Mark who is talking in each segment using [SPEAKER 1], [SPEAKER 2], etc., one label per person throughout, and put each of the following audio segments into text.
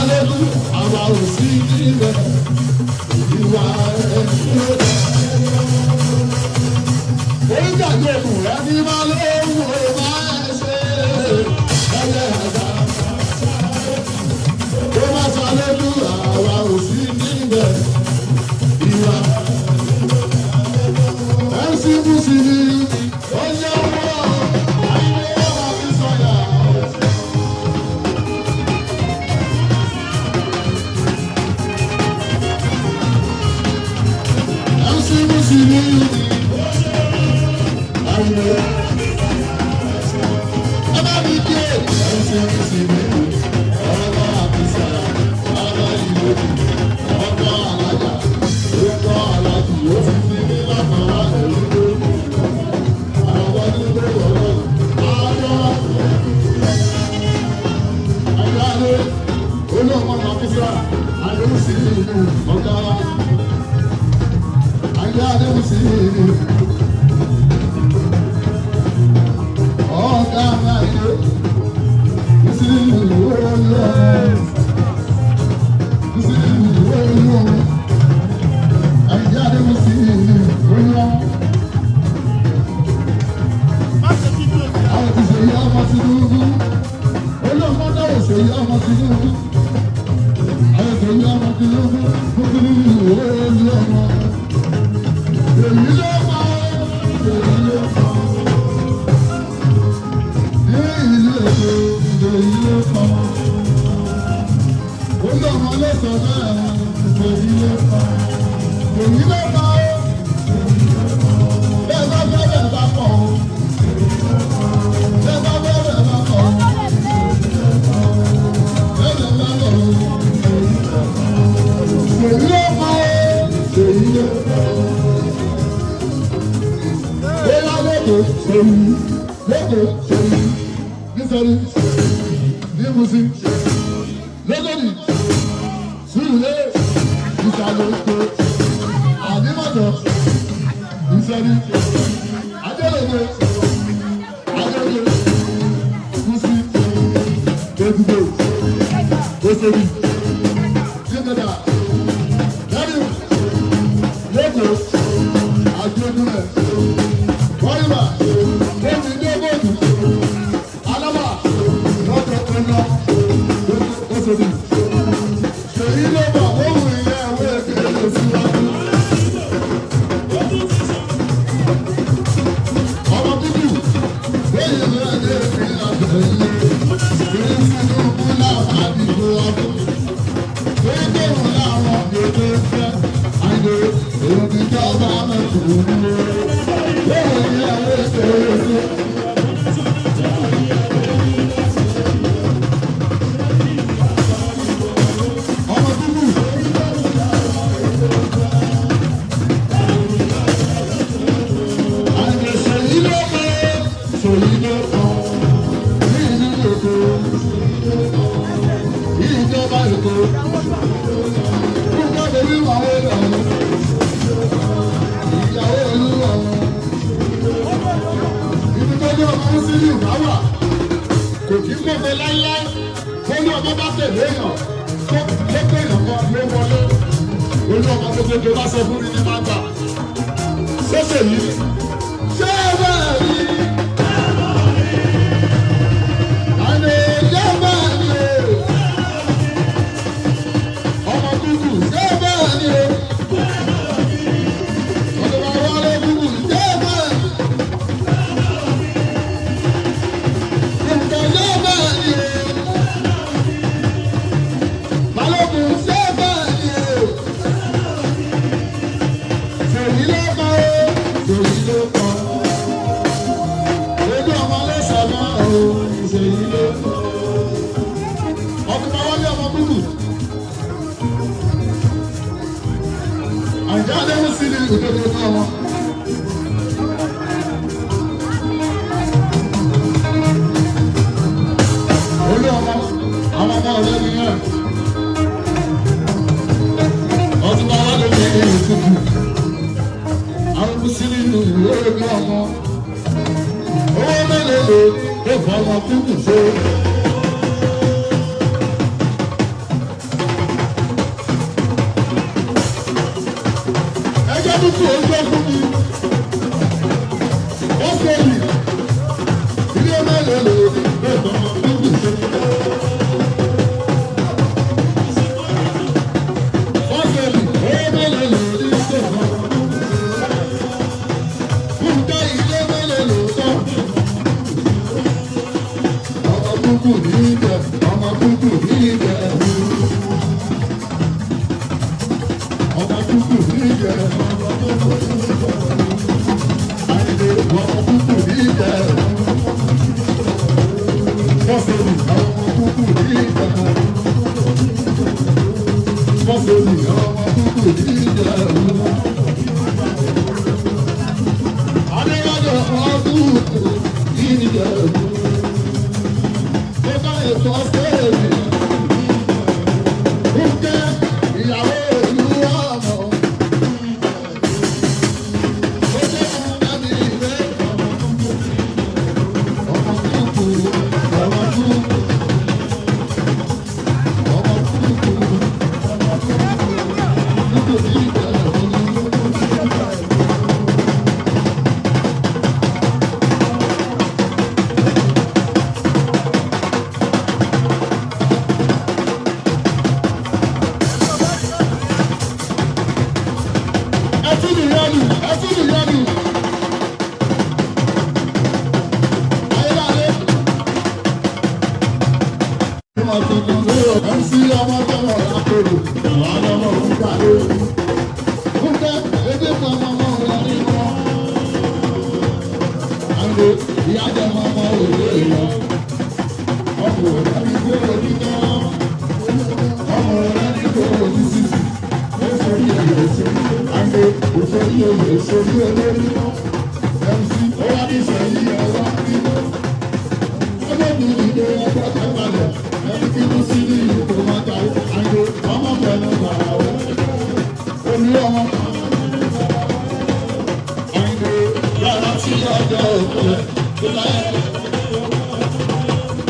[SPEAKER 1] lójú àwa ò sí níbẹ̀. Ìwà ẹni ló dá. Onígbàgbé òkùnrin ẹni máa lóhùn ó máa ṣe ẹyẹ àgbà. Ó máa sá lójú àwa ò sí níbẹ̀. Ìwà MC Musiliu ó yẹ wọ́n àyè wọ́n fi sọ̀yà. MC Musiliu àyè ẹ bá mi dé. MC Musiliu ọmọ àfisàrà ọmọ ìlú ọkọ alájà ọkọ alájì ó ti fi mí lọ́kàn wá ẹ̀rú lórí. Àwọn ọdún tó wọ̀ lọ́wọ́ àádọ́ àyàlé olóòmọ àfisàrà àdéhùn sí ìlú ọ̀gá àyàlé sí ìlú ọ̀gá àyàlé sí ìlú ọ̀lọ́. lórí ọmọ kúkú ní Ìjẹ̀bú. Adéwájú ọmọ kúkú ní Ìjẹ̀bú. Ó bá ètò ọ̀sẹ̀. Fúnkẹ́ ìyàwó ìlú ọmọ. Ó jẹ́ ọmọ mi ìwé ọmọ kúkú. Ọmọ kúkú ọmọ kúkú. Ọmọ kúkú ọmọ kúkú ní Ìjẹ̀bú. Ẹtí nìyanu, ẹtí nìyanu. Ayélujára. Ọmọ tuntun ló ń sí ọmọ tọmọ lápòrò, àwọn ọmọ òun kàló. Fúnkẹ́ ebi kan ọmọ wọn ní wọn. Àǹdè ìyá jẹ ọmọ òwe èèyàn. Ọmọ òwe ní kó ojú tán. Ọmọ òwe ní kó ojú sísì. Ó sọ ní èyí sórí. Àǹdè kò sọ ní èyí sórí olórí mọ́. MC ó wá ní sẹ́yìn ẹ̀wá bímọ. Ọlọ́run ìdè ọkọ̀ tẹ́balẹ̀. Ẹni tí mo sí ní ìlú tó máa ta àǹdè ọmọ pẹ̀lú bàrà wẹ̀. Olú ọmọ. Àǹdè yàrá tí ọjọ́ òkú rẹ̀ tó láyé.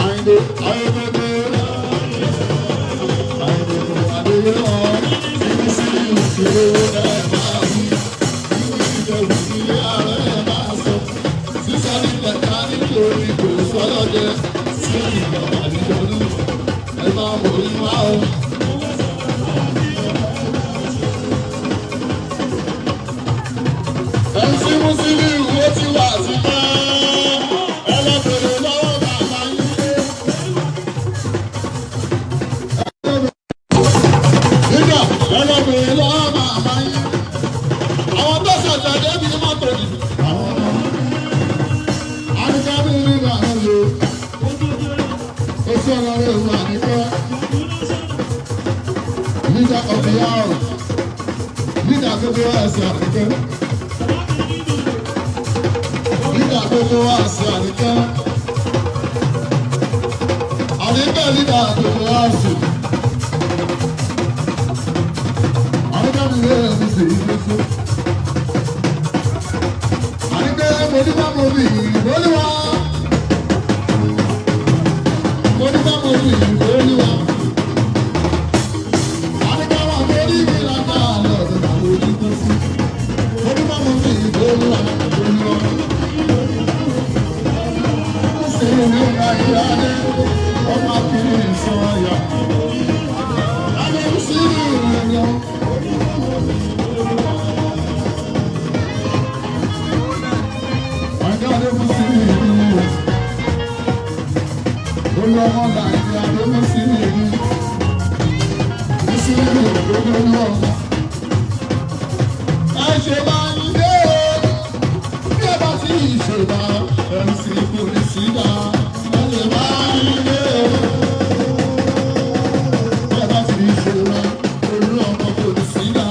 [SPEAKER 1] Àǹdè ayébẹ́bẹ́. Àǹdè kò àdéhùn ọ̀. Ibi sí ìṣòro ẹ̀ máa wí. Ibi ìjọba ilé ààrẹ máa sọ. Sísọ nílẹ̀ ká nítorí kò sọ́lọ́jẹ. Sí ìjọba àdìjọ́lú. Ẹ máa wò ó wá o. MC Musiliu ó ti wà sí pẹ́. Ẹ lọ bèrè lọ́wọ́ bàbá yín pé. Nígbà ẹ lọ bèrè lọ́wọ́ bàbá yín. Àwọn tó ṣẹ̀ṣẹ̀ débi mọ́tò yìí. Àwọn ọmọ Àdìsábì ní bàbá lò. Ó sọ̀rọ̀ rẹ̀ wà nípẹ́. Leader of the house. Leader gbogbo ẹ̀sìn àdìkẹ́. Leader gbogbo ẹ̀sìn àdìkẹ́. Àdìkẹ́ leader gbogbo ẹ̀sìn. Àdìkẹ́ mi lé ẹ̀mí sí ìgbésí. Àdìkẹ́ mo ní bá mo bì í olúwa. Mo ní bá mo bì í olúwa. Àdìkẹ́ wà lórí mi lágbá lọ́dọ̀ àwọn onígbọ́sí. Mo ní bá mo bì í olúwa olúwa. Ó sì ń rí ayé ọmọ akiri ìsọ̀yà. Adé ń sí ìrìn lọ. Àjọ Adébúsí ìlú. Olú ọmọ Nàìjíríà Adébúsí ìlú. Bísí ìlú olú ọmọ. Ẹ ṣe máa ń dé o. Bí ẹ bá ti ṣèbá, MC kò ní sí dá. Ẹ ṣe máa ń dé o. Bí ẹ bá ti ṣèbá, olú ọmọ kò ní sí dá.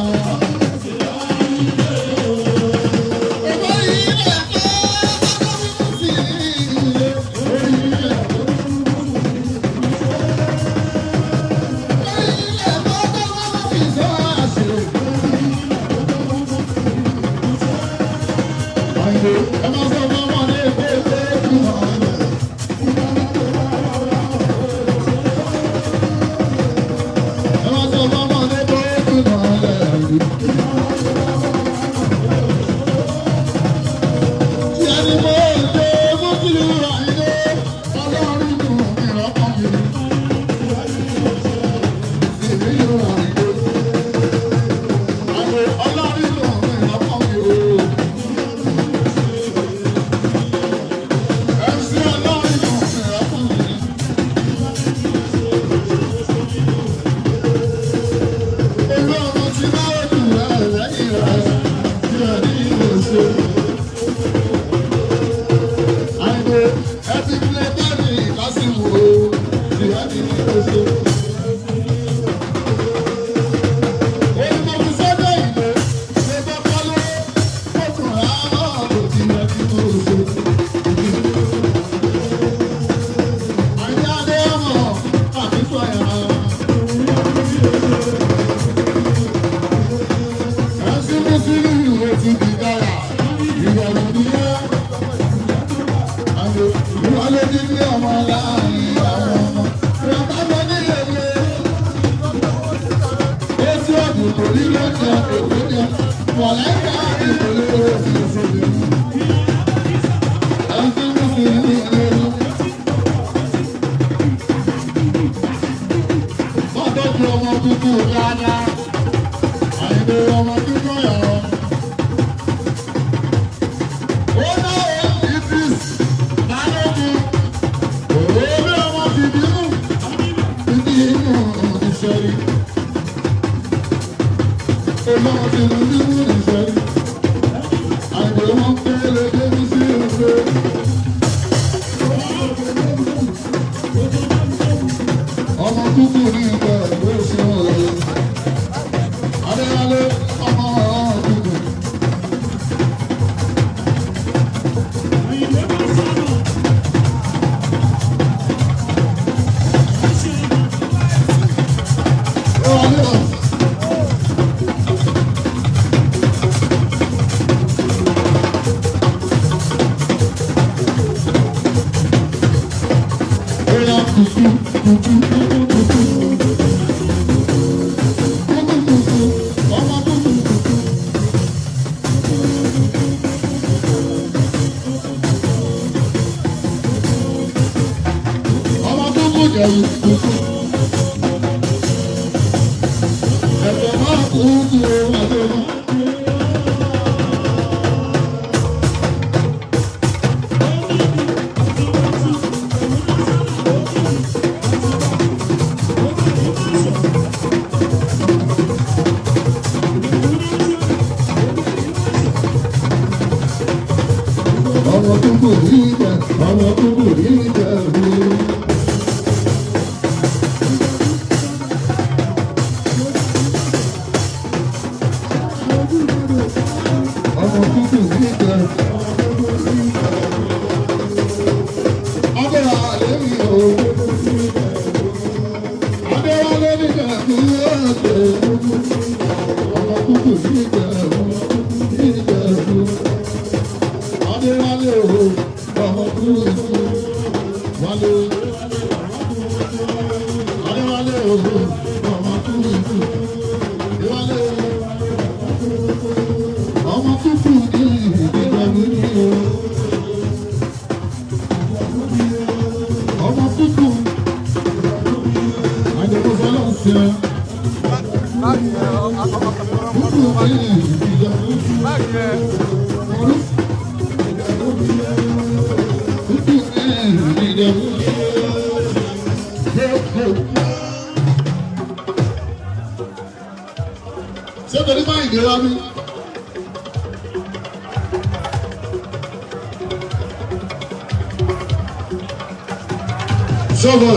[SPEAKER 1] Sọ́bọ̀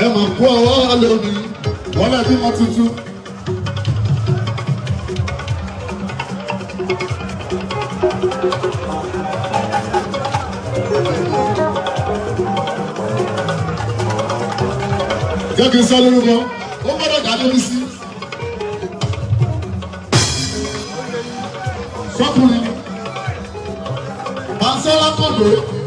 [SPEAKER 1] ẹ máa kó ọwọ́ lónìí wọ́n lè bímọ tuntun. Jẹ́ kí n sọ lórúkọ, ó gbọ́dọ̀ dá lórí sí. Sọ́kùnrin, Bàǹsọ́lá Kọ̀dọ̀.